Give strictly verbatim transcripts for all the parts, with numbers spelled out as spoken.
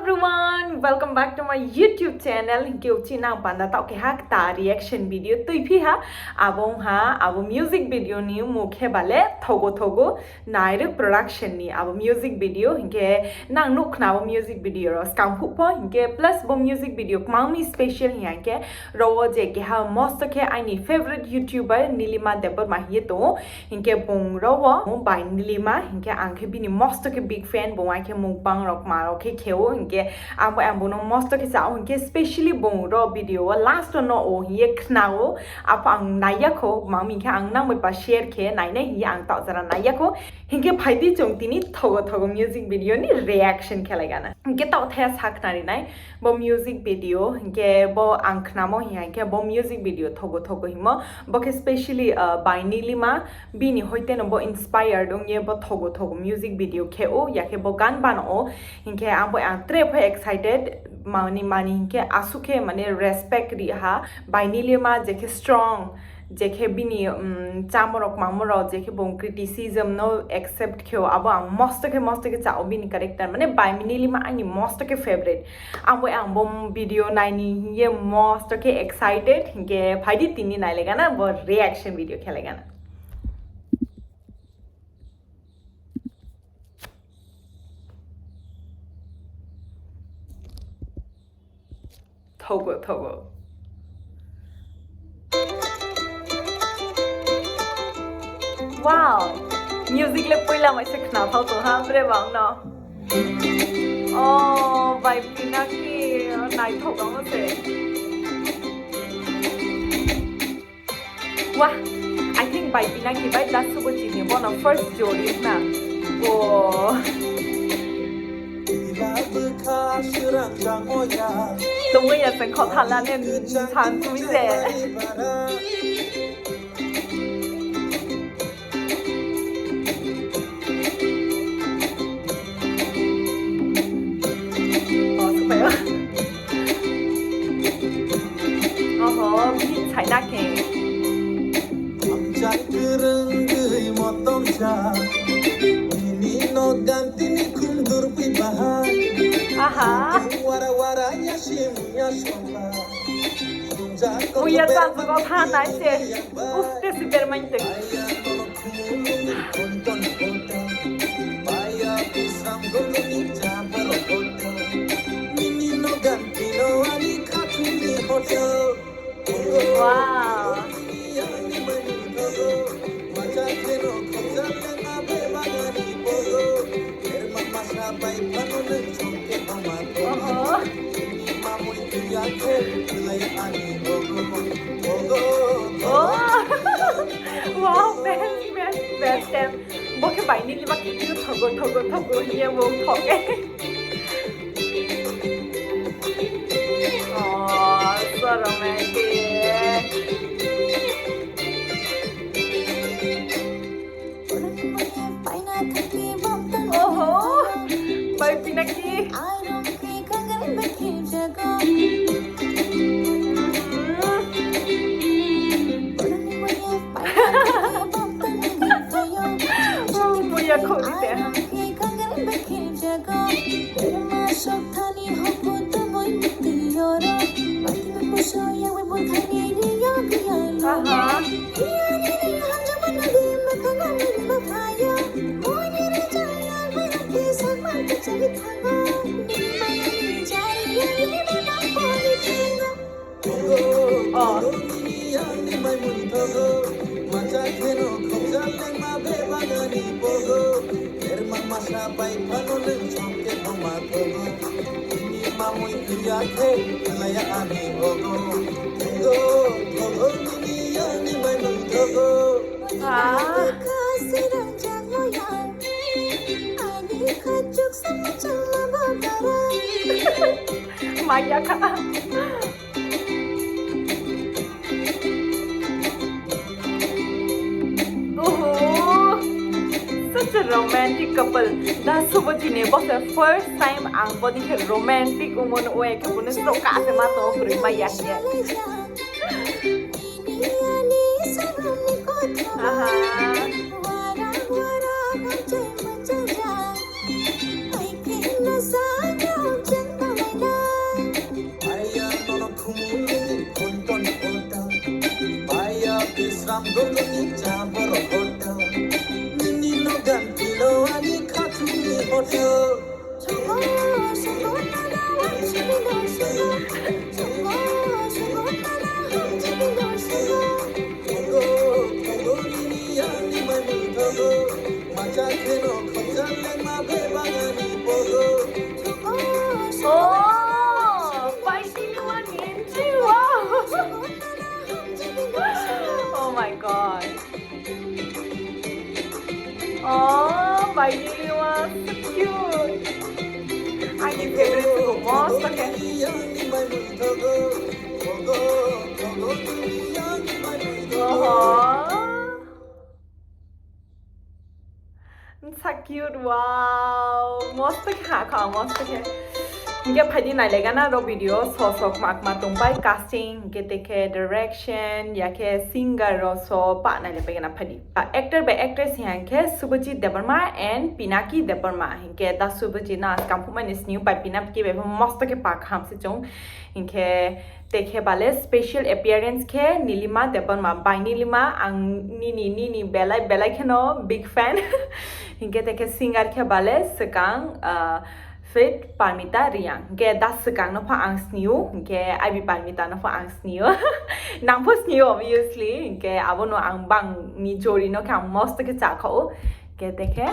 Everyone, welcome back to my YouTube channel. Hinkhe uchina ang panda tao keha kta reaction video twi phi ha. Abo wngha, abo music video ni mung khe bale Thogo Thogo Nairuk Production ni abo music video. Hinkhe nang nuk khna abo music video ro skang phuk pho. Hinkhe plus bo music video kwmangmi special hiya hinkhe ro o je keha mosto khe aini favorite YouTuber Nilima Debbarma hiye tongo. Hinkhe bung ro o bai Nilima, hinkhe ang khe bini mosto khe big fan, bung ai khe mukbang rok ma rok khe kheo, hinkhe ang bai ang bono mosto khe chao, hinkhe specially bung ro video o last o no o hiye khnao, apho ang naiya kho, mami hinkhe ang nang bai pa share khe nainai hiye ang tao jora naiya kho, hinkhe phaidi chwng tini Thogo Thogo music video ni reaction khelai gana. Hinkhe tao thaya sa khna rinai, bo music video, hinkhe bo ang khnamo hiya, hinkhe bo music video Thogo Thogo himo, bo khe specially, uh, bai Nilima, bini hoite no bo inspired wngye bo Thogo Thogo music video khe o, ya khe bo gan bano o, hinkhe ang bo ang tre pho excited, mani, mani hinkhe asuk khe mane respect ri ha, bai Nilima je khe strong, je khe bini, um, chamorok mamorok je khe bo criticism no accept kheo, abo ang mosto khe, mosto khe chao bini character, mane bai Nilima ani mosto khe favorite. Ang bo, ang bo video naini hiye mosto khe excited, hinkhe phaidi tini nailegana bo reaction video khelegana. Thogo, thogo. Wow! Music le puila mai se khna thao tong ha, bre bang no. Oh, bai Pinaki, naithok amo se. Wah, I think bai Pinaki bai da subo chini bono first jori na. Oh. Tungui ya sen khothala ne san tui se. Oh, super. Oho, bini saina khe. Amchai kwrwngwi motom cha. Nini no gantini khundur pui bahai. Aha. Wara wara ya sim ya sompa. Muya tansugo thanai se. Ufte si bermain teng. Wow. Oh. Wow, best, best, best time. Bo khe bai Nilima khe thogo, thogo, thogo hiye bo thok e. Oh, so romantic. Oho, bai Pinaki. Oh, muya khorite. Aha. Oh. Ah. Maya ka. Oho, such a romantic couple. Da subo jine bo se first time ang boni khe romantic umon oe khe boni so ka se ma to kuri ma ya khe. Aha. Oh, finally one entry! Wow! Oh my god. Oh, finally one. So cute. Ani favorite. Most okay. Oh. So cute, wow. Most kha kha, most khe. Hinkhe phaidi nailaigana ro video, so so kma kma tongbai, casting, hinkhe tekhe direction, yakhe singer ro so pa nailaipaigana phaidi. Ah, actor by actress hinkhe Subhajit Debbarma and Pinaki Debbarma. Hinkhe da Subhajit na kamphumani sniu bai Pinaki bai most khe pa kham se chung. Hinkhe Tekhe bale special appearance khe Nilima Debbarma. Bai Nilima, ang nini, nini belai, belai kheno big fan. Hinkhe tekhe singer khe bale swkang, ah, fit Parmita Reang. Hinkhe da swkang no pha ang snio, hinkhe I B Parmita no pha ang snio. Nang pho snio, obviously. Hinkhe abono ang bang ni jori no khe ang most khe cha khao. Hinkhe tekhe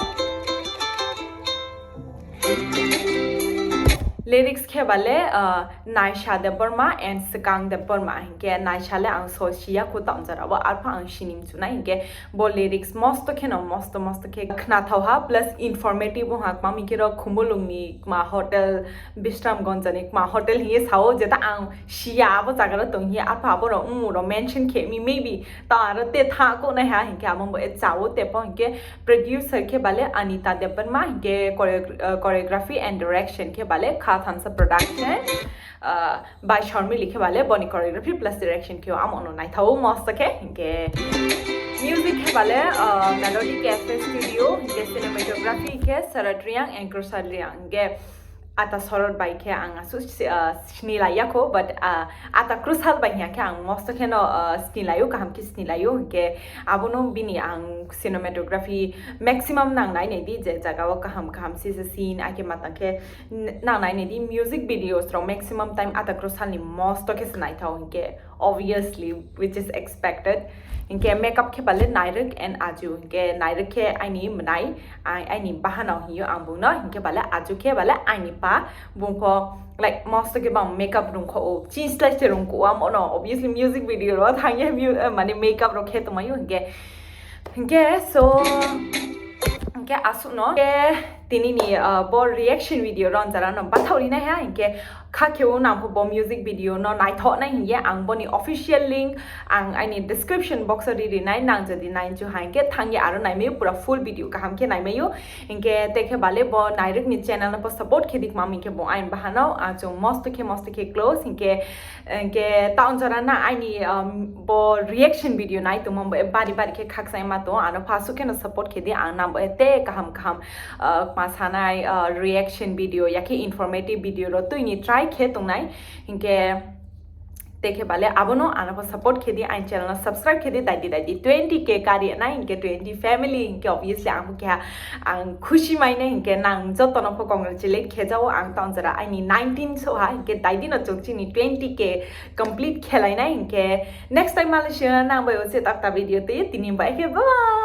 lyrics khe bale, ah, Naisha Debbarma and Swkang Debbarma. Hinkhe Naisha le ang so siya ko tamjara bo, arpha ang sinim chunai. Hinkhe bo lyrics mosto kheno, mosto, mosto khe khnathao ha, plus informative wng ha. Kma hinkhe ro Khumulung ni kma hotel, Bishramganj ni kma hotel hiye sao, jeta ang siya abo jaga ro tong hiye, arpha abo ro wng ro mention khe mi, maybe ta aro te tha ko nai ha, hinkhe abo bo e chao te po. Hinkhe producer khe bale Anita Debbarma, hinkhe choreo-, uh, choreography and direction khe bale Kha Thansa Production, uh, by Sharmili khe bale boni choreography plus direction khe amo no naithao mosto khe, hinkhe music khe bale, uh, Melody Cafe Studio, hinkhe cinematography khe Sarat Reang and Krusal Reang, hinkhe Ata Sorot bai khe ang aswk si-, ah, sini lai ya kho, but, ah, Ata Krusal bai hiya khe ang mosto kheno, ah, sini laio, kaham khe sini laio, hinkhe abono bini ang cinematography maximum nang nai nai di, je jaga o kaham kaham sisa scene, ake matang khe n-, nang nai nai di music videos rok maximum time Ata Krusal ni mosto khe se naithao hinkhe. Obviously, which is expected. Hinkhe makeup khe bale Nairuk and Aju. Hinkhe Nairuk khe aini mwnai, ai-, aini bahanao hiyo ang bungno. Hinkhe bale Aju khe bale aini pa, bungpho, like, mosto khe bang makeup rungkho o. Chis lai se rungkho o, amo no, obviously, music video ro thangya mu-, eh, mane makeup ro khe tongmaio hinkhe. Hinkhe, so, hinkhe aswkno. Hinkhe, Tini ni, uh, bo reaction video ro jara no bathao ri nai ha, hinkhe kha khe o nang pho bo music video no naithok nai hinkhe ang boni official link ang aini description box o ri ri nai, nang jodi nai chu ha hinkhe thang ya aro nai mai pura full video kaham khe nai mai o, hinkhe te khe bale bo Nairuk ni channel no pho support khe di kma hinkhe bo aini bahanao, ah, chung mosto khe mosto khe close hinkhe Hinkhe taon jora na aini, um, bo reaction video nai tongma bo bari bari khe khakchangma tongo, ano pha aswk kheno support khe di, ang nang bo te kaham kaham, uh, ma sanai, uh, reaction video yakhe informative video ro twini try khe tongnai. Hinkhe te khe bale abono ano pha support khe di, aini channel no subscribe khe di, dai di dai di twenty K kari nai hinkhe twenty family hinkhe obviously ang bo khe ang khusi mai nai hinkhe nang joto no pho congratulate khe jao ang taon jora aini nineteen so ha hinkhe dai di no chwng chini twenty K complete khe lai nai hinkhe next time Malaysia nang bai o se takta video twi tini bai khe bye bye.